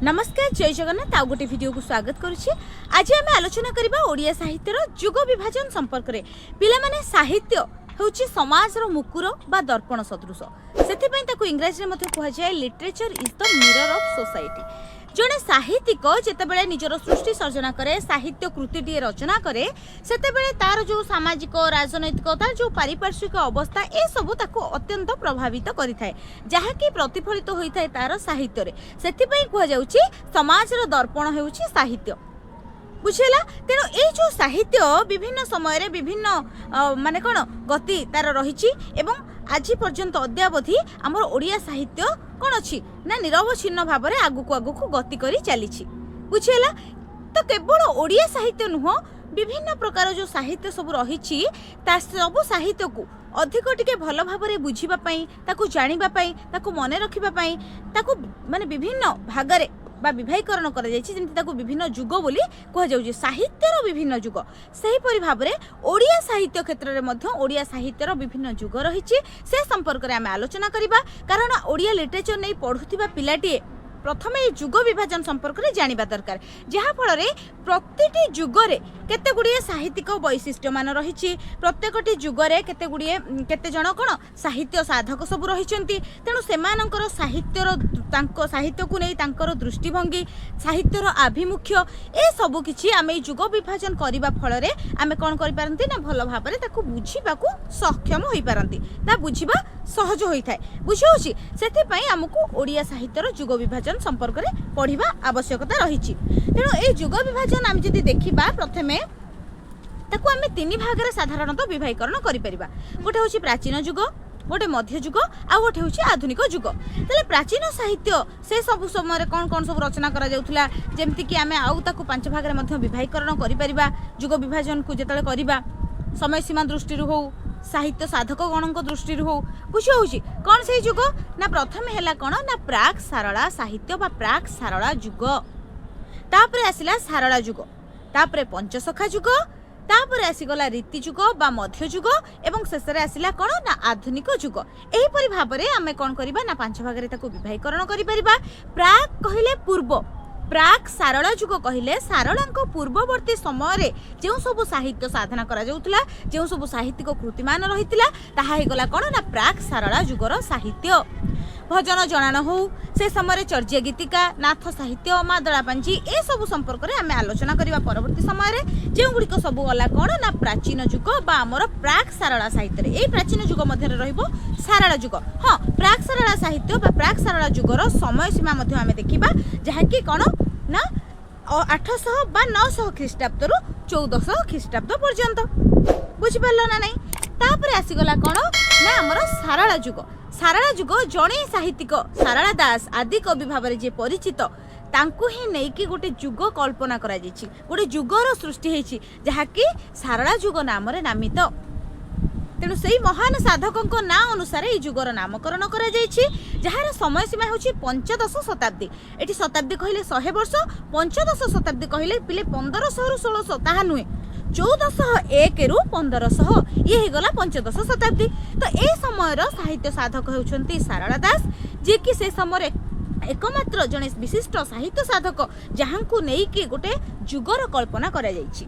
ନମସ୍କାର, ଜୟ ଜଗନ୍ନାଥ। ଆଉ ଗୋଟେ ଭିଡ଼ିଓକୁ ସ୍ୱାଗତ କରୁଛି। ଆଜି ଆମେ ଆଲୋଚନା କରିବା ଓଡ଼ିଆ ସାହିତ୍ୟର ଯୁଗ ବିଭାଜନ ସମ୍ପର୍କରେ। ପିଲାମାନେ, ସାହିତ୍ୟ ହେଉଛି ସମାଜର ମୁକୁର ବା ଦର୍ପଣ ସଦୃଶ। ସେଥିପାଇଁ ତାକୁ ଇଂରାଜୀରେ ମଧ୍ୟ କୁହାଯାଏ, "Literature is the mirror of society." ଜଣେ ସାହିତ୍ୟିକ ଯେତେବେଳେ ନିଜର ସୃଷ୍ଟି ସର୍ଜନା କରେ, ସାହିତ୍ୟ କୃତିଟିଏ ରଚନା କରେ, ସେତେବେଳେ ତାର ଯେଉଁ ସାମାଜିକ, ରାଜନୈତିକ, ତାର ଯେଉଁ ପାରିପାର୍ଶ୍ୱିକ ଅବସ୍ଥା, ଏସବୁ ତାକୁ ଅତ୍ୟନ୍ତ ପ୍ରଭାବିତ କରିଥାଏ, ଯାହାକି ପ୍ରତିଫଳିତ ହୋଇଥାଏ ତାର ସାହିତ୍ୟରେ। ସେଥିପାଇଁ କୁହାଯାଉଛି, ସମାଜର ଦର୍ପଣ ହେଉଛି ସାହିତ୍ୟ। ବୁଝିହେଲା? ତେଣୁ ଏଇ ଯେଉଁ ସାହିତ୍ୟ ବିଭିନ୍ନ ସମୟରେ ବିଭିନ୍ନ ମାନେ କ'ଣ ଗତି ତାର ରହିଛି ଏବଂ ଆଜି ପର୍ଯ୍ୟନ୍ତ ଅଦ୍ୟାବଧି ଆମର ଓଡ଼ିଆ ସାହିତ୍ୟ କ'ଣ ଅଛି ନା ନିରବଚ୍ଛିନ୍ନ ଭାବରେ ଆଗକୁ ଆଗକୁ ଗତି କରି ଚାଲିଛି। ବୁଝିହେଲା ତ? କେବଳ ଓଡ଼ିଆ ସାହିତ୍ୟ ନୁହଁ, ବିଭିନ୍ନ ପ୍ରକାର ଯେଉଁ ସାହିତ୍ୟ ସବୁ ରହିଛି, ତା ସବୁ ସାହିତ୍ୟକୁ ଅଧିକ ଟିକେ ଭଲ ଭାବରେ ବୁଝିବା ପାଇଁ, ତାକୁ ଜାଣିବା ପାଇଁ, ତାକୁ ମନେ ରଖିବା ପାଇଁ, ତାକୁ ମାନେ ବିଭିନ୍ନ ଭାଗରେ ବା ବିଭାଗୀକରଣ କରାଯାଇଛି। ଯେମିତି ତାକୁ ବିଭିନ୍ନ ଯୁଗ ବୋଲି କୁହାଯାଉଛି, ସାହିତ୍ୟର ବିଭିନ୍ନ ଯୁଗ। ସେହିପରି ଭାବରେ ଓଡ଼ିଆ ସାହିତ୍ୟ କ୍ଷେତ୍ରରେ ମଧ୍ୟ ଓଡ଼ିଆ ସାହିତ୍ୟର ବିଭିନ୍ନ ଯୁଗ ରହିଛି। ସେ ସମ୍ପର୍କରେ ଆମେ ଆଲୋଚନା କରିବା, କାରଣ ଓଡ଼ିଆ ଲିଟରେଚର ନେଇ ପଢ଼ୁଥିବା ପିଲାଟିଏ ପ୍ରଥମେ ଏଇ ଯୁଗ ବିଭାଜନ ସମ୍ପର୍କରେ ଜାଣିବା ଦରକାର, ଯାହାଫଳରେ ପ୍ରତିଟି ଯୁଗରେ କେତେ ଗୁଡ଼ିଏ ସାହିତ୍ୟିକ ବୈଶିଷ୍ଟ୍ୟମାନ ରହିଛି, ପ୍ରତ୍ୟେକଟି ଯୁଗରେ କେତେ ଗୁଡ଼ିଏ କେତେ ଜଣ କ'ଣ ସାହିତ୍ୟ ସାଧକ ସବୁ ରହିଛନ୍ତି। ତେଣୁ ସେମାନଙ୍କର ସାହିତ୍ୟର, ତାଙ୍କ ସାହିତ୍ୟକୁ ନେଇ ତାଙ୍କର ଦୃଷ୍ଟିଭଙ୍ଗୀ, ସାହିତ୍ୟର ଆଭିମୁଖ୍ୟ, ଏସବୁ କିଛି ଆମେ ଏଇ ଯୁଗ ବିଭାଜନ କରିବା ଫଳରେ ଆମେ କ'ଣ କରିପାରନ୍ତି ନା ଭଲ ଭାବରେ ତାକୁ ବୁଝିବାକୁ ସକ୍ଷମ ହୋଇପାରନ୍ତି, ତା ବୁଝିବା ସହଜ ହୋଇଥାଏ। ବୁଝି ହେଉଛି? ସେଥିପାଇଁ ଆମକୁ ଓଡ଼ିଆ ସାହିତ୍ୟର ଯୁଗ ବିଭାଜନ ସମ୍ପର୍କରେ ପଢ଼ିବା ଆବଶ୍ୟକତା ରହିଛି। ତେଣୁ ଏଇ ଯୁଗ ବିଭାଜନ ଆମେ ଯଦି ଦେଖିବା, ପ୍ରଥମେ ତାକୁ ଆମେ ତିନି ଭାଗରେ ସାଧାରଣତଃ ବିଭାଗୀକରଣ କରିପାରିବା। ଗୋଟେ ହେଉଛି ପ୍ରାଚୀନ ଯୁଗ, ଗୋଟେ ମଧ୍ୟଯୁଗ, ଆଉ ଗୋଟେ ହେଉଛି ଆଧୁନିକ ଯୁଗ। ତାହେଲେ ପ୍ରାଚୀନ ସାହିତ୍ୟ ସେ ସବୁ ସମୟରେ କ'ଣ କ'ଣ ସବୁ ରଚନା କରାଯାଉଥିଲା? ଯେମିତିକି ଆମେ ଆଉ ତାକୁ ପାଞ୍ଚ ଭାଗରେ ମଧ୍ୟ ବିଭାଗୀକରଣ କରିପାରିବା। ଯୁଗ ବିଭାଜନକୁ ଯେତେବେଳେ କରିବା, ସମୟ ସୀମା ଦୃଷ୍ଟିରୁ ହଉ, ସାହିତ୍ୟ ସାଧକ ଗଣଙ୍କ ଦୃଷ୍ଟିରୁ ହଉ। ବୁଝି ହେଉଛି? କ'ଣ ସେଇ ଯୁଗ ନା ପ୍ରଥମେ ହେଲା କ'ଣ ନା ପ୍ରାକ୍ ସାରଳା ସାହିତ୍ୟ ବା ପ୍ରାକ୍ ସାରଳା ଯୁଗ। ତାପରେ ଆସିଲା ସାରଳା ଯୁଗ, ତାପରେ ପଞ୍ଚସଖା ଯୁଗ, ତାପରେ ଆସିଗଲା ରୀତି ଯୁଗ ବା ମଧ୍ୟଯୁଗ ଏବଂ ଶେଷରେ ଆସିଲା କ'ଣ ନା ଆଧୁନିକ ଯୁଗ। ଏହିପରି ଭାବରେ ଆମେ କ'ଣ କରିବା ନା ପାଞ୍ଚ ଭାଗରେ ତାକୁ ବିଭାଗୀକରଣ କରିପାରିବା। ପ୍ରାକ୍ କହିଲେ ପୂର୍ବ। ପ୍ରାକ୍ ସାରଳା ଯୁଗ କହିଲେ ସାରଳାଙ୍କ ପୂର୍ବବର୍ତ୍ତୀ ସମୟରେ ଯେଉଁ ସବୁ ସାହିତ୍ୟ ସାଧନା କରାଯାଉଥିଲା, ଯେଉଁ ସବୁ ସାହିତ୍ୟିକ କୃତିମାନ ରହିଥିଲା, ତାହା ହେଇଗଲା କ'ଣ ନା ପ୍ରାକ୍ ସାରଳା ଯୁଗର ସାହିତ୍ୟ। ଭଜନ ଜଣାଣ ହଉ, ସେ ସମୟରେ ଚର୍ଯ୍ୟା ଗୀତିକା, ନାଥ ସାହିତ୍ୟ, ମାଦଳା ପାଞ୍ଜି, ଏସବୁ ସମ୍ପର୍କରେ ଆମେ ଆଲୋଚନା କରିବା ପରବର୍ତ୍ତୀ ସମୟରେ। ଯେଉଁଗୁଡ଼ିକ ସବୁ ଗଲା କ'ଣ ନା ପ୍ରାଚୀନ ଯୁଗ ବା ଆମର ପ୍ରାକ୍ ସାରଳା ସାହିତ୍ୟରେ। ଏଇ ପ୍ରାଚୀନ ଯୁଗ ମଧ୍ୟରେ ରହିବ ସାରଳା ଯୁଗ। ହଁ, ପ୍ରାକ୍ ସାରଳା ସାହିତ୍ୟ ବା ପ୍ରାକ୍ ସାରଳା ଯୁଗର ସମୟ ସୀମା ମଧ୍ୟ ଆମେ ଦେଖିବା, ଯାହାକି କ'ଣ ନା 800 ବା 900 ଖ୍ରୀଷ୍ଟାବ୍ଦରୁ 1400 ଖ୍ରୀଷ୍ଟାବ୍ଦ ପର୍ଯ୍ୟନ୍ତ। ବୁଝିପାରିଲ ନା ନାଇଁ? ତାପରେ ଆସିଗଲା କ'ଣ ନା ଆମର ସାରଳା ଯୁଗ। ସାରଳା ଯୁଗ ଜଣେ ସାହିତ୍ୟିକ ସାରଳା ଦାସ, ଆଦି କବି ଭାବରେ ଯିଏ ପରିଚିତ, ତାଙ୍କୁ ହିଁ ନେଇକି ଗୋଟେ ଯୁଗ କଳ୍ପନା କରାଯାଇଛି, ଗୋଟେ ଯୁଗର ସୃଷ୍ଟି ହେଇଛି, ଯାହାକି ସାରଳା ଯୁଗ ନାମରେ ନାମିତ। ତେଣୁ ସେଇ ମହାନ ସାଧକଙ୍କ ନାଁ ଅନୁସାରେ ଏଇ ଯୁଗର ନାମକରଣ କରାଯାଇଛି, ଯାହାର ସମୟ ସୀମା ହେଉଛି ପଞ୍ଚଦଶ ଶତାବ୍ଦୀ। ଏଠି ଶତାବ୍ଦୀ କହିଲେ 100 ବର୍ଷ, ପଞ୍ଚଦଶ ଶତାବ୍ଦୀ କହିଲେ ପିଲେ 1500ରୁ 1600 ତାହା ନୁହେଁ, 1401ରୁ 1500, ଇଏ ହେଇଗଲା ପଞ୍ଚଦଶ ଶତାବ୍ଦୀ। ତ ଏ ସମୟର ସାହିତ୍ୟ ସାଧକ ହେଉଛନ୍ତି ସାରଳା ଦାସ, ଯିଏକି ସେ ସମୟରେ ଏକମାତ୍ର ଜଣେ ବିଶିଷ୍ଟ ସାହିତ୍ୟ ସାଧକ, ଯାହାଙ୍କୁ ନେଇକି ଗୋଟେ ଯୁଗର କଳ୍ପନା କରାଯାଇଛି।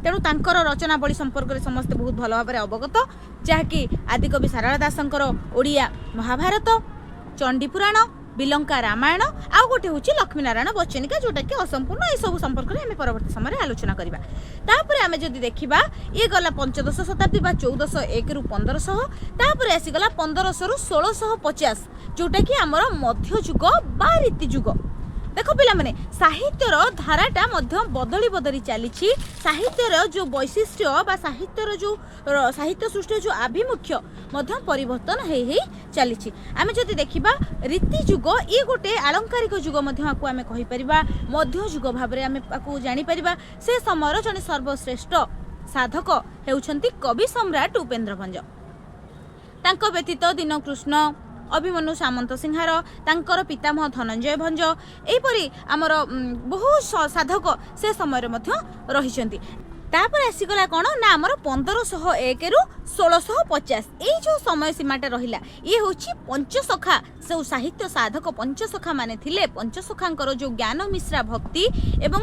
ତେଣୁ ତାଙ୍କର ରଚନାବଳୀ ସମ୍ପର୍କରେ ସମସ୍ତେ ବହୁତ ଭଲ ଭାବରେ ଅବଗତ, ଯାହାକି ଆଦିକବି ସାରଳା ଦାସଙ୍କର ଓଡ଼ିଆ ମହାଭାରତ, ଚଣ୍ଡୀପୁରାଣ, ବିଲଙ୍କା ରାମାୟଣ, ଆଉ ଗୋଟେ ହେଉଛି ଲକ୍ଷ୍ମୀନାରାୟଣ ବଚନିକା, ଯେଉଁଟାକି ଅସମ୍ପୂର୍ଣ୍ଣ। ଏସବୁ ସମ୍ପର୍କରେ ଆମେ ପରବର୍ତ୍ତୀ ସମୟରେ ଆଲୋଚନା କରିବା। ତାପରେ ଆମେ ଯଦି ଦେଖିବା, ଇଏ ଗଲା ପଞ୍ଚଦଶ ଶତାବ୍ଦୀ ବା 1401ରୁ 1500। ତାପରେ ଆସିଗଲା 1500ରୁ 1650, ଯେଉଁଟାକି ଆମର ମଧ୍ୟଯୁଗ ବା ରୀତିଯୁଗ। ଦେଖ ପିଲାମାନେ, ସାହିତ୍ୟର ଧାରାଟା ମଧ୍ୟ ବଦଳି ବଦଳି ଚାଲିଛି। ସାହିତ୍ୟର ଯେଉଁ ବୈଶିଷ୍ଟ୍ୟ ବା ସାହିତ୍ୟର ଯେଉଁ ସାହିତ୍ୟ ସୃଷ୍ଟିର ଯେଉଁ ଆଭିମୁଖ୍ୟ ମଧ୍ୟ ପରିବର୍ତ୍ତନ ହେଇ ହେଇ ଚାଲିଛି। ଆମେ ଯଦି ଦେଖିବା ରୀତି ଯୁଗ, ଇଏ ଗୋଟେ ଆଳଙ୍କାରିକ ଯୁଗ ମଧ୍ୟ ଆକୁ ଆମେ କହିପାରିବା। ମଧ୍ୟଯୁଗ ଭାବରେ ଆମେ ଆକୁ ଜାଣିପାରିବା। ସେ ସମୟର ଜଣେ ସର୍ବଶ୍ରେଷ୍ଠ ସାଧକ ହେଉଛନ୍ତି କବି ସମ୍ରାଟ ଉପେନ୍ଦ୍ର ଭଞ୍ଜ। ତାଙ୍କ ବ୍ୟତୀତ ଦୀନକୃଷ୍ଣ, ଅଭିମନ୍ୟୁ ସାମନ୍ତ ସିଂହାର, ତାଙ୍କର ପିତାମହ ଧନଞ୍ଜୟ ଭଞ୍ଜ, ଏହିପରି ଆମର ବହୁ ସାଧକ ସେ ସମୟରେ ମଧ୍ୟ ରହିଛନ୍ତି। ତାପରେ ଆସିଗଲା କ'ଣ ନା ଆମର 1501ରୁ 1650। ଏଇ ଯେଉଁ ସମୟ ସୀମାଟା ରହିଲା, ଇଏ ହେଉଛି ପଞ୍ଚସଖା। ସବୁ ସାହିତ୍ୟ ସାଧକ ପଞ୍ଚସଖା ମାନେ ଥିଲେ। ପଞ୍ଚସଖାଙ୍କର ଯେଉଁ ଜ୍ଞାନ ମିଶ୍ରା ଭକ୍ତି ଏବଂ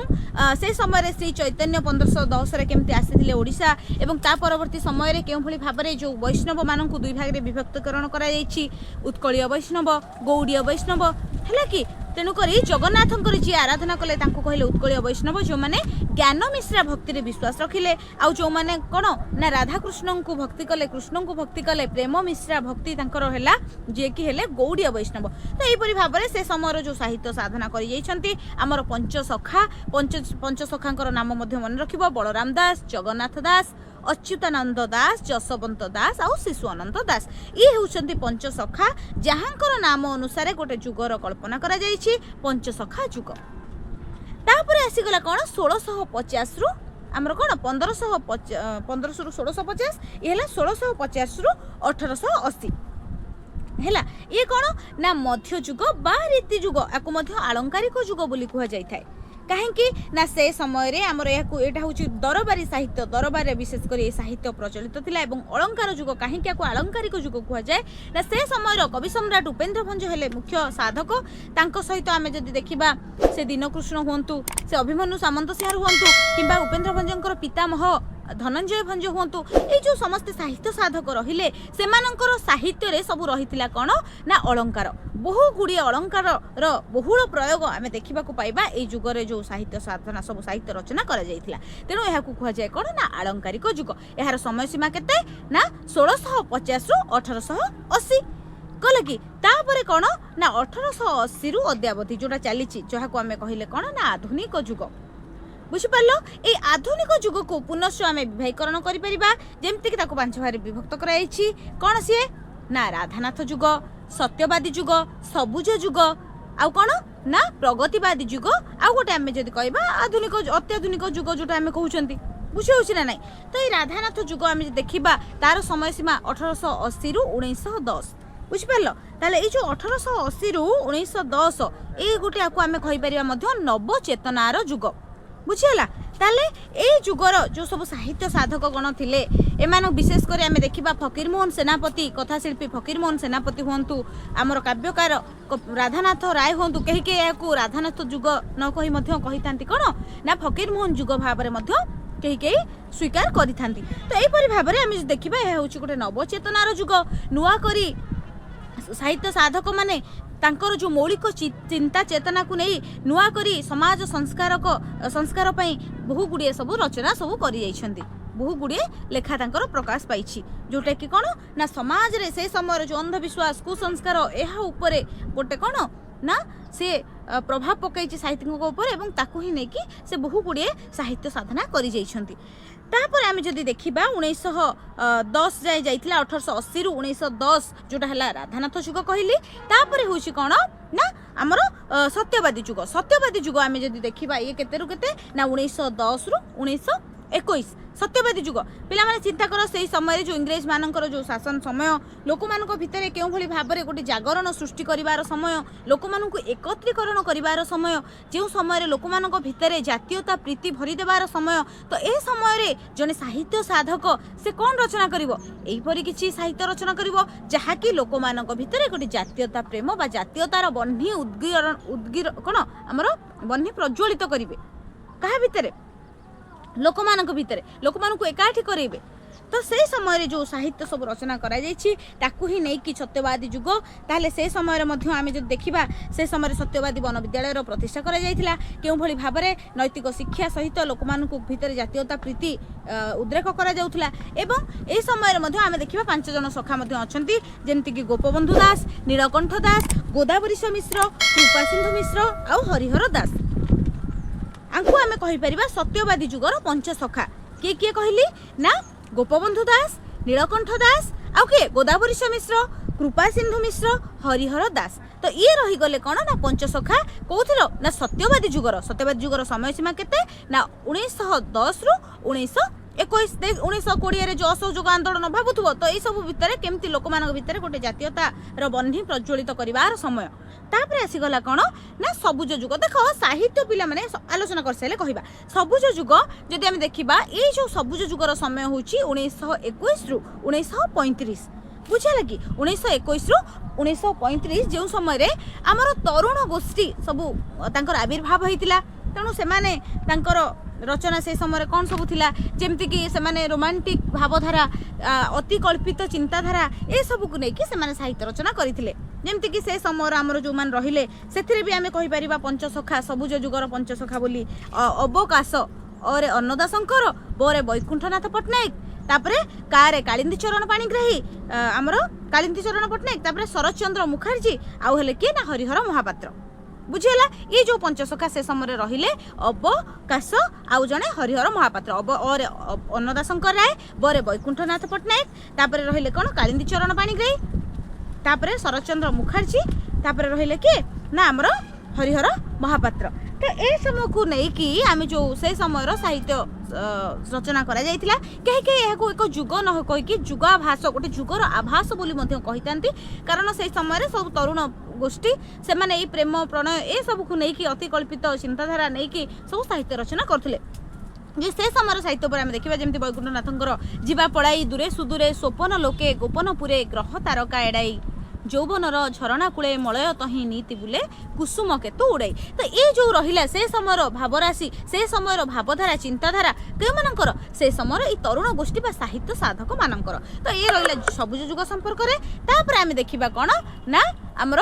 ସେ ସମୟରେ ଶ୍ରୀ ଚୈତନ୍ୟ 1510ରେ କେମିତି ଆସିଥିଲେ ଓଡ଼ିଶା ଏବଂ ତା ପରବର୍ତ୍ତୀ ସମୟରେ କେଉଁଭଳି ଭାବରେ ଯେଉଁ ବୈଷ୍ଣବମାନଙ୍କୁ ଦୁଇ ଭାଗରେ ବିଭକ୍ତକରଣ କରାଯାଇଛି, ଉତ୍କଳୀୟ ବୈଷ୍ଣବ, ଗୌଡ଼ୀୟ ବୈଷ୍ଣବ, ହେଲା କି? ତେଣୁକରି ଜଗନ୍ନାଥଙ୍କର ଯିଏ ଆରାଧନା କଲେ ତାଙ୍କୁ କହିଲେ ଉତ୍କଳୀୟ ବୈଷ୍ଣବ, ଯେଉଁମାନେ ଜ୍ଞାନ ମିଶ୍ରା ଭକ୍ତିରେ ବିଶ୍ୱାସ ରଖିଲେ। ଆଉ ଯେଉଁମାନେ କ'ଣ ନା ରାଧାକୃଷ୍ଣଙ୍କୁ ଭକ୍ତି କଲେ, କୃଷ୍ଣଙ୍କୁ ଭକ୍ତି କଲେ, ପ୍ରେମ ମିଶ୍ରା ଭକ୍ତି ତାଙ୍କର ହେଲା, ଯିଏକି ହେଲେ ଗୌଡ଼ୀୟ ବୈଷ୍ଣବ। ତ ଏହିପରି ଭାବରେ ସେ ସମୟର ଯେଉଁ ସାହିତ୍ୟ ସାଧନା କରିଯାଇଛନ୍ତି ଆମର ପଞ୍ଚସଖା। ପଞ୍ଚସଖାଙ୍କର ନାମ ମଧ୍ୟ ମନେ ରଖିବ: ବଳରାମ ଦାସ, ଜଗନ୍ନାଥ ଦାସ, ଅଚ୍ୟୁତାନନ୍ଦ ଦାସ, ଯଶୋବନ୍ତ ଦାସ ଆଉ ଶିଶୁ ଅନନ୍ତ ଦାସ। ଇଏ ହେଉଛନ୍ତି ପଞ୍ଚସଖା, ଯାହାଙ୍କର ନାମ ଅନୁସାରେ ଗୋଟେ ଯୁଗର କଳ୍ପନା କରାଯାଇଛି, ପଞ୍ଚସଖା ଯୁଗ। ତାପରେ ଆସିଗଲା କ'ଣ? 1650ରୁ ଆମର କ'ଣ 1500ରୁ 1650। ଇଏ ହେଲା 1650ରୁ 1880 ହେଲା। ଇଏ କ'ଣ ନା ମଧ୍ୟଯୁଗ ବା ରୀତିଯୁଗ। ଆକୁ ମଧ୍ୟ ଆଳଙ୍କାରିକ ଯୁଗ ବୋଲି କୁହାଯାଇଥାଏ। କାହିଁକି ନା ସେ ସମୟରେ ଆମର ଏହାକୁ ଏଇଟା ହେଉଛି ଦରବାରୀ ସାହିତ୍ୟ। ଦରବାରରେ ବିଶେଷ କରି ଏ ସାହିତ୍ୟ ପ୍ରଚଳିତ ଥିଲା। ଏବଂ ଅଳଙ୍କାର ଯୁଗ, କାହିଁକି ଆକୁ ଆଳଙ୍କାରିକ ଯୁଗ କୁହାଯାଏ ନା ସେ ସମୟର କବି ସମ୍ରାଟ ଉପେନ୍ଦ୍ର ଭଞ୍ଜ ହେଲେ ମୁଖ୍ୟ ସାଧକ। ତାଙ୍କ ସହିତ ଆମେ ଯଦି ଦେଖିବା, ସେ ଦୀନକୃଷ୍ଣ ହୁଅନ୍ତୁ, ସେ ଅଭିମନ୍ୟୁ ସାମନ୍ତସିଂହାର ହୁଅନ୍ତୁ କିମ୍ବା ଉପେନ୍ଦ୍ର ଭଞ୍ଜଙ୍କର ପିତାମହ ଧନଞ୍ଜୟ ଭଞ୍ଜ ହୁଅନ୍ତୁ, ଏଇ ଯେଉଁ ସମସ୍ତେ ସାହିତ୍ୟ ସାଧକ ରହିଲେ, ସେମାନଙ୍କର ସାହିତ୍ୟରେ ସବୁ ରହିଥିଲା କ'ଣ ନା ଅଳଙ୍କାର। ବହୁ ଗୁଡ଼ିଏ ଅଳଙ୍କାରର ବହୁଳ ପ୍ରୟୋଗ ଆମେ ଦେଖିବାକୁ ପାଇବା ଏଇ ଯୁଗରେ ଯେଉଁ ସାହିତ୍ୟ ସାଧନା, ସବୁ ସାହିତ୍ୟ ରଚନା କରାଯାଇଥିଲା। ତେଣୁ ଏହାକୁ କୁହାଯାଏ କ'ଣ ନା ଆଳଙ୍କାରିକ ଯୁଗ। ଏହାର ସମୟ ସୀମା କେତେ ନା 1650ରୁ 1880। ଗଲା କି? ତାପରେ କ'ଣ ନା 1880ରୁ ଅଦ୍ୟାବଧି ଯେଉଁଟା ଚାଲିଛି, ଯାହାକୁ ଆମେ କହିଲେ କ'ଣ ନା ଆଧୁନିକ ଯୁଗ। ବୁଝିପାରିଲ? ଏଇ ଆଧୁନିକ ଯୁଗକୁ ପୁନଶ୍ଚ ଆମେ ବିଭାଗୀକରଣ କରିପାରିବା, ଯେମିତିକି ତାକୁ ପାଞ୍ଚ ଭାଗରେ ବିଭକ୍ତ କରାଯାଇଛି। କ'ଣ ସିଏ ନା ରାଧାନାଥ ଯୁଗ, ସତ୍ୟବାଦୀ ଯୁଗ, ସବୁଜ ଯୁଗ, ଆଉ କ'ଣ ନା ପ୍ରଗତିବାଦୀ ଯୁଗ, ଆଉ ଗୋଟେ ଆମେ ଯଦି କହିବା ଆଧୁନିକ, ଅତ୍ୟାଧୁନିକ ଯୁଗ ଯେଉଁଟା ଆମେ କହୁଛନ୍ତି। ବୁଝି ହେଉଛି ନା ନାଇଁ? ତ ଏଇ ରାଧାନାଥ ଯୁଗ ଆମେ ଯଦି ଦେଖିବା, ତାର ସମୟସୀମା 1880ରୁ 1910। ବୁଝିପାରିଲ? ତାହେଲେ ଏଇ ଯେଉଁ 1880ରୁ 1910, ଏଇ ଗୋଟେ ଆକୁ ଆମେ କହିପାରିବା ମଧ୍ୟ ନବଚେତନାର ଯୁଗ। ବୁଝିହେଲା? ତାହେଲେ ଏଇ ଯୁଗର ଯେଉଁ ସବୁ ସାହିତ୍ୟ ସାଧକ ଗଣ ଥିଲେ, ଏମାନଙ୍କୁ ବିଶେଷ କରି ଆମେ ଦେଖିବା ଫକୀରମୋହନ ସେନାପତି, କଥାଶିଳ୍ପୀ ଫକୀରମୋହନ ସେନାପତି ହୁଅନ୍ତୁ, ଆମର କାବ୍ୟକାର ରାଧାନାଥ ରାୟ ହୁଅନ୍ତୁ। କେହି କେହି ଏହାକୁ ରାଧାନାଥ ଯୁଗ ନ କହି ମଧ୍ୟ କହିଥାନ୍ତି କ'ଣ ନା ଫକୀରମୋହନ ଯୁଗ ଭାବରେ ମଧ୍ୟ କେହି କେହି ସ୍ୱୀକାର କରିଥାନ୍ତି। ତ ଏହିପରି ଭାବରେ ଆମେ ଯଦି ଦେଖିବା, ଏହା ହେଉଛି ଗୋଟେ ନବଚେତନାର ଯୁଗ। ନୂଆ କରି ସାହିତ୍ୟ ସାଧକମାନେ ତାଙ୍କର ଯେଉଁ ମୌଳିକ ଚିନ୍ତା ଚେତନାକୁ ନେଇ ନୂଆ କରି ସମାଜ ସଂସ୍କାର ପାଇଁ ବହୁ ଗୁଡ଼ିଏ ସବୁ ରଚନା ସବୁ କରିଯାଇଛନ୍ତି। ବହୁ ଗୁଡ଼ିଏ ଲେଖା ତାଙ୍କର ପ୍ରକାଶ ପାଇଛି, ଯେଉଁଟାକି କ'ଣ ନା ସମାଜରେ ସେ ସମୟର ଯେଉଁ ଅନ୍ଧବିଶ୍ୱାସ, କୁସଂସ୍କାର, ଏହା ଉପରେ ଗୋଟେ କ'ଣ ନା ସେ ପ୍ରଭାବ ପକାଇଛି ସାହିତ୍ୟିକଙ୍କ ଉପରେ ଏବଂ ତାକୁ ହିଁ ନେଇକି ସେ ବହୁ ଗୁଡ଼ିଏ ସାହିତ୍ୟ ସାଧନା କରିଯାଇଛନ୍ତି। ତାପରେ ଆମେ ଯଦି ଦେଖିବା, 1910 ଯାଏ ଯାଇଥିଲା। 1880ରୁ 1910 ଯେଉଁଟା ହେଲା ରାଧାନାଥ ଯୁଗ କହିଲି। ତାପରେ ହେଉଛି କ'ଣ ନା ଆମର ସତ୍ୟବାଦୀ ଯୁଗ। ସତ୍ୟବାଦୀ ଯୁଗ ଆମେ ଯଦି ଦେଖିବା, ଇଏ କେତେରୁ କେତେ ନା 1910ରୁ 1921 ସତ୍ୟବାଦୀ ଯୁଗ। ପିଲାମାନେ, ଚିନ୍ତା କର, ସେଇ ସମୟରେ ଯେଉଁ ଇଂରେଜ ମାନଙ୍କର ଯେଉଁ ଶାସନ ସମୟ, ଲୋକମାନଙ୍କ ଭିତରେ କେଉଁଭଳି ଭାବରେ ଗୋଟେ ଜାଗରଣ ସୃଷ୍ଟି କରିବାର ସମୟ, ଲୋକମାନଙ୍କୁ ଏକତ୍ରୀକରଣ କରିବାର ସମୟ, ଯେଉଁ ସମୟରେ ଲୋକମାନଙ୍କ ଭିତରେ ଜାତୀୟତା ପ୍ରୀତି ଭରି ଦେବାର ସମୟ, ତ ଏ ସମୟରେ ଜଣେ ସାହିତ୍ୟ ସାଧକ ସେ କ'ଣ ରଚନା କରିବ? ଏହିପରି କିଛି ସାହିତ୍ୟ ରଚନା କରିବ ଯାହାକି ଲୋକମାନଙ୍କ ଭିତରେ ଗୋଟେ ଜାତୀୟତା ପ୍ରେମ ବା ଜାତୀୟତାର ବହ୍ନି ଉଦ୍ଗୀରଣ ଉଦ୍ଗୀର କ'ଣ ଆମର ବହ୍ନି ପ୍ରଜ୍ୱଳିତ କରିବେ। କାହା ଭିତରେ? ଲୋକମାନଙ୍କ ଭିତରେ, ଲୋକମାନଙ୍କୁ ଏକାଠି କରେଇବେ। ତ ସେଇ ସମୟରେ ଯେଉଁ ସାହିତ୍ୟ ସବୁ ରଚନା କରାଯାଇଛି, ତାକୁ ହିଁ ନେଇକି ସତ୍ୟବାଦୀ ଯୁଗ। ତାହେଲେ ସେ ସମୟରେ ମଧ୍ୟ ଆମେ ଯଦି ଦେଖିବା, ସେ ସମୟରେ ସତ୍ୟବାଦୀ ବନ ବିଦ୍ୟାଳୟର ପ୍ରତିଷ୍ଠା କରାଯାଇଥିଲା। କେଉଁଭଳି ଭାବରେ ନୈତିକ ଶିକ୍ଷା ସହିତ ଲୋକମାନଙ୍କୁ ଭିତରେ ଜାତୀୟତା ପ୍ରୀତି ଉଦ୍ରେକ କରାଯାଉଥିଲା। ଏବଂ ଏହି ସମୟରେ ମଧ୍ୟ ଆମେ ଦେଖିବା ପାଞ୍ଚ ଜଣ ସଖା ମଧ୍ୟ ଅଛନ୍ତି, ଯେମିତିକି ଗୋପବନ୍ଧୁ ଦାସ, ନୀଳକଣ୍ଠ ଦାସ, ଗୋଦାବରୀଶ ମିଶ୍ର, କୃପାସିନ୍ଧୁ ମିଶ୍ର ଆଉ ହରିହର ଦାସ। ଆଙ୍କୁ ଆମେ କହିପାରିବା ସତ୍ୟବାଦୀ ଯୁଗର ପଞ୍ଚସଖା। କିଏ କିଏ କହିଲି ନା ଗୋପବନ୍ଧୁ ଦାସ, ନୀଳକଣ୍ଠ ଦାସ, ଆଉ କିଏ? ଗୋଦାବରୀଶ ମିଶ୍ର, କୃପାସିନ୍ଧୁ ମିଶ୍ର, ହରିହର ଦାସ। ତ ଇଏ ରହିଗଲେ କ'ଣ ନା ପଞ୍ଚସଖା। କୋଉଥିର ନା ସତ୍ୟବାଦୀ ଯୁଗର। ସତ୍ୟବାଦୀ ଯୁଗର ସମୟ ସୀମା କେତେ ନା 1910ରୁ ଉଣେଇଶହ 21, 1920ରେ ଯେଉଁ ଅସହଯୋଗ ଆନ୍ଦୋଳନ ଭାବୁଥିବ। ତ ଏଇସବୁ ଭିତରେ କେମିତି ଲୋକମାନଙ୍କ ଭିତରେ ଗୋଟେ ଜାତୀୟତାର ବହ୍ନି ପ୍ରଜ୍ୱଳିତ କରିବାର ସମୟ। ତାପରେ ଆସିଗଲା କ'ଣ ନା ସବୁଜ ଯୁଗ। ଦେଖ, ସାହିତ୍ୟ ପିଲାମାନେ ଆଲୋଚନା କରିସାରିଲେ କହିବା। ସବୁଜ ଯୁଗ ଯଦି ଆମେ ଦେଖିବା, ଏଇ ଯେଉଁ ସବୁଜ ଯୁଗର ସମୟ ହେଉଛି 1921ରୁ 1935। ବୁଝିଲା କି? 1921ରୁ 1935, ଯେଉଁ ସମୟରେ ଆମର ତରୁଣ ଗୋଷ୍ଠୀ ସବୁ ତାଙ୍କର ଆବିର୍ଭାବ ହେଇଥିଲା। ତେଣୁ ସେମାନେ ତାଙ୍କର ରଚନା ସେ ସମୟରେ କ'ଣ ସବୁ ଥିଲା? ଯେମିତିକି ସେମାନେ ରୋମାଣ୍ଟିକ୍ ଭାବଧାରା, ଅତିକଳ୍ପିତ ଚିନ୍ତାଧାରା, ଏସବୁକୁ ନେଇକି ସେମାନେ ସାହିତ୍ୟ ରଚନା କରିଥିଲେ। ଯେମିତିକି ସେ ସମୟର ଆମର ଯେଉଁମାନେ ରହିଲେ, ସେଥିରେ ବି ଆମେ କହିପାରିବା ପଞ୍ଚସଖା, ସବୁଜ ଯୁଗର ପଞ୍ଚସଖା ବୋଲି। ଅବକାଶ, ଅରେ ଅନ୍ନଦା ଶଙ୍କର, ବରେ ବୈକୁଣ୍ଠନାଥ ପଟ୍ଟନାୟକ, ତାପରେ କାରେ କାଳିନ୍ଦୀ ଚରଣ ପାଣିଗ୍ରାହୀ, ଆମର କାଳିନ୍ଦୀ ଚରଣ ପଟ୍ଟନାୟକ, ତାପରେ ଶରତଚନ୍ଦ୍ର ମୁଖାର୍ଜୀ, ଆଉ ହେଲେ କିଏ ନା ହରିହର ମହାପାତ୍ର। ବୁଝିହେଲା? ଇଏ ଯେଉଁ ପଞ୍ଚସଖା ସେ ସମୟରେ ରହିଲେ, ଅବକାଶ ଆଉ ଜଣେ ହରିହର ମହାପାତ୍ର। ଅବ ଅରେ ଅନ୍ନଦା ଶଙ୍କର ରାୟ, ବରେ ବୈକୁଣ୍ଠନାଥ ପଟ୍ଟନାୟକ, ତାପରେ ରହିଲେ କ'ଣ କାଳିନ୍ଦୀ ଚରଣ ପାଣିଗ୍ରାହୀ, ତାପରେ ଶରତଚନ୍ଦ୍ର ମୁଖାର୍ଜୀ, ତାପରେ ରହିଲେ କିଏ ନା ଆମର ହରିହର ମହାପାତ୍ର। ତ ଏ ସମୟକୁ ନେଇକି ଆମେ ଯେଉଁ ସେ ସମୟର ସାହିତ୍ୟ ରଚନା କରାଯାଇଥିଲା, କେହି କେହି ଏହାକୁ ଏକ ଯୁଗ ନ କହିକି ଯୁଗାଭାସ, ଗୋଟେ ଯୁଗର ଆଭାସ ବୋଲି ମଧ୍ୟ କହିଥାନ୍ତି। କାରଣ ସେଇ ସମୟରେ ସବୁ ତରୁଣ ଗୋଷ୍ଠୀ ସେମାନେ ଏଇ ପ୍ରେମ, ପ୍ରଣୟ ଏସବୁକୁ ନେଇକି, ଅତିକଳ୍ପିତ ଚିନ୍ତାଧାରା ନେଇକି ସବୁ ସାହିତ୍ୟ ରଚନା କରୁଥିଲେ। ଯେ ସେ ସମୟର ସାହିତ୍ୟ ଉପରେ ଆମେ ଦେଖିବା, ଯେମିତି ବୈକୁଣ୍ଠନାଥଙ୍କର "ଯିବା ପଳାଇ ଦୂରେ ସୁଦୂରେ ସ୍ୱପନ ଲୋକେ ଗୋପନପୁରେ ଗ୍ରହ ତାରକା ଏଡ଼ାଇ, ଯୌବନର ଝରଣା କୂଳେ ମଳୟ ତହିଁ ନୀତି ବୁଲେ କୁସୁମ କେତୁ ଉଡ଼ାଇ"। ତ ଏ ଯେଉଁ ରହିଲା ସେ ସମୟର ଭାବରାଶି, ସେ ସମୟର ଭାବଧାରା, ଚିନ୍ତାଧାରା କେଉଁମାନଙ୍କର? ସେ ସମୟର ଏଇ ତରୁଣ ଗୋଷ୍ଠୀ ବା ସାହିତ୍ୟ ସାଧକ ମାନଙ୍କର। ତ ଇଏ ରହିଲା ସବୁଜ ଯୁଗ ସମ୍ପର୍କରେ। ତାପରେ ଆମେ ଦେଖିବା କ'ଣ ନା ଆମର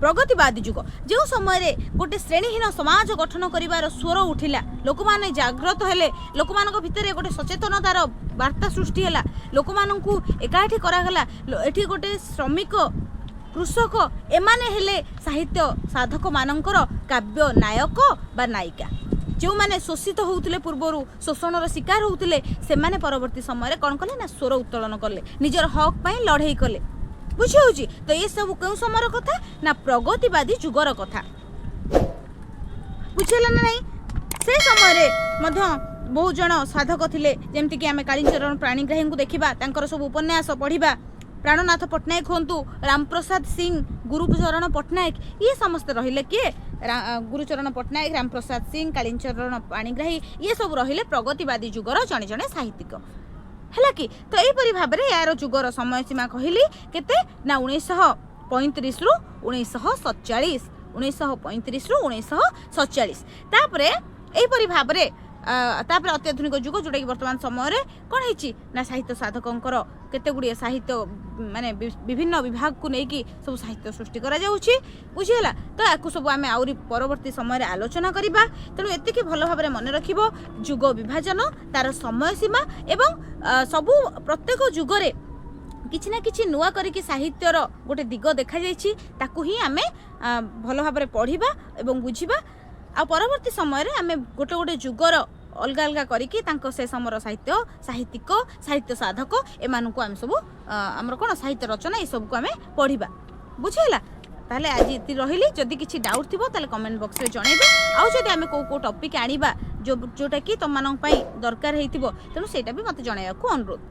ପ୍ରଗତିବାଦୀ ଯୁଗ, ଯେଉଁ ସମୟରେ ଗୋଟେ ଶ୍ରେଣୀହୀନ ସମାଜ ଗଠନ କରିବାର ସ୍ୱର ଉଠିଲା, ଲୋକମାନେ ଜାଗ୍ରତ ହେଲେ, ଲୋକମାନଙ୍କ ଭିତରେ ଗୋଟେ ସଚେତନତାର ବାର୍ତ୍ତା ସୃଷ୍ଟି ହେଲା, ଲୋକମାନଙ୍କୁ ଏକାଠି କରାଗଲା। ଏଠି ଗୋଟେ ଶ୍ରମିକ, କୃଷକ ଏମାନେ ହେଲେ ସାହିତ୍ୟ ସାଧକମାନଙ୍କର କାବ୍ୟ ନାୟକ ବା ନାୟିକା। ଯେଉଁମାନେ ଶୋଷିତ ହେଉଥିଲେ ପୂର୍ବରୁ, ଶୋଷଣର ଶିକାର ହେଉଥିଲେ, ସେମାନେ ପରବର୍ତ୍ତୀ ସମୟରେ କ'ଣ କଲେ ନା ସ୍ୱର ଉତ୍ତୋଳନ କଲେ, ନିଜର ହକ୍ ପାଇଁ ଲଢ଼େଇ କଲେ। ବୁଝି ହେଉଛି? ତ ଏସବୁ କେଉଁ ସମୟର କଥା ନା ପ୍ରଗତିବାଦୀ ଯୁଗର କଥା। ବୁଝିହେଲା ନା ନାହିଁ? ସେ ସମୟରେ ମଧ୍ୟ ବହୁତ ଜଣ ସାଧକ ଥିଲେ। ଯେମିତିକି ଆମେ କାଳିଚରଣ ପାଣିଗ୍ରାହୀଙ୍କୁ ଦେଖିବା, ତାଙ୍କର ସବୁ ଉପନ୍ୟାସ ପଢ଼ିବା। ପ୍ରାଣନାଥ ପଟ୍ଟନାୟକ ହୁଅନ୍ତୁ, ରାମପ୍ରସାଦ ସିଂ, ଗୁରୁଚରଣ ପଟ୍ଟନାୟକ, ଇଏ ସମସ୍ତେ ରହିଲେ କିଏ? ଗୁରୁଚରଣ ପଟ୍ଟନାୟକ, ରାମପ୍ରସାଦ ସିଂ, କାଳିଚରଣ ପାଣିଗ୍ରାହୀ, ଇଏ ସବୁ ରହିଲେ ପ୍ରଗତିବାଦୀ ଯୁଗର ଜଣେ ଜଣେ ସାହିତ୍ୟିକ। ହେଲା କି? ତ ଏହିପରି ଭାବରେ ଏହାର ଯୁଗର ସମୟ ସୀମା କହିଲି କେତେ ନା 1935ରୁ 1947। 1935ରୁ 1947। ତାପରେ ଏହିପରି ଭାବରେ ତାପରେ ଅତ୍ୟାଧୁନିକ ଯୁଗ, ଯେଉଁଟାକି ବର୍ତ୍ତମାନ ସମୟରେ କ'ଣ ହେଇଛି ନା ସାହିତ୍ୟ ସାଧକଙ୍କର କେତେ ଗୁଡ଼ିଏ ସାହିତ୍ୟ ମାନେ ବିଭିନ୍ନ ବିଭାଗକୁ ନେଇକି ସବୁ ସାହିତ୍ୟ ସୃଷ୍ଟି କରାଯାଉଛି। ବୁଝିହେଲା? ତ ୟାକୁ ସବୁ ଆମେ ଆହୁରି ପରବର୍ତ୍ତୀ ସମୟରେ ଆଲୋଚନା କରିବା। ତେଣୁ ଏତିକି ଭଲ ଭାବରେ ମନେ ରଖିବ, ଯୁଗ ବିଭାଜନ, ତାର ସମୟ ସୀମା ଏବଂ ସବୁ ପ୍ରତ୍ୟେକ ଯୁଗରେ କିଛି ନା କିଛି ନୂଆ କରିକି ସାହିତ୍ୟର ଗୋଟେ ଦିଗ ଦେଖାଯାଇଛି। ତାକୁ ହିଁ ଆମେ ଭଲ ଭାବରେ ପଢ଼ିବା ଏବଂ ବୁଝିବା। ଆଉ ପରବର୍ତ୍ତୀ ସମୟରେ ଆମେ ଗୋଟେ ଗୋଟେ ଯୁଗର ଅଲଗା ଅଲଗା କରିକି ତାଙ୍କ ସେ ସମୟର ସାହିତ୍ୟ, ସାହିତ୍ୟିକ, ସାହିତ୍ୟ ସାଧକ ଏମାନଙ୍କୁ ଆମେ ସବୁ ଆମର କ'ଣ ସାହିତ୍ୟ ରଚନା ଏସବୁକୁ ଆମେ ପଢ଼ିବା। ବୁଝିହେଲା? ତାହେଲେ ଆଜି ଏତିକି ରହିଲି। ଯଦି କିଛି ଡାଉଟ୍ ଥିବ, ତାହେଲେ କମେଣ୍ଟ ବକ୍ସରେ ଜଣେଇବେ। ଆଉ ଯଦି ଆମେ କେଉଁ କେଉଁ ଟପିକ୍ ଆଣିବା, ଯେଉଁଟାକି ତୁମମାନଙ୍କ ପାଇଁ ଦରକାର ହେଇଥିବ, ତେଣୁ ସେଇଟା ବି ମୋତେ ଜଣାଇବାକୁ ଅନୁରୋଧ।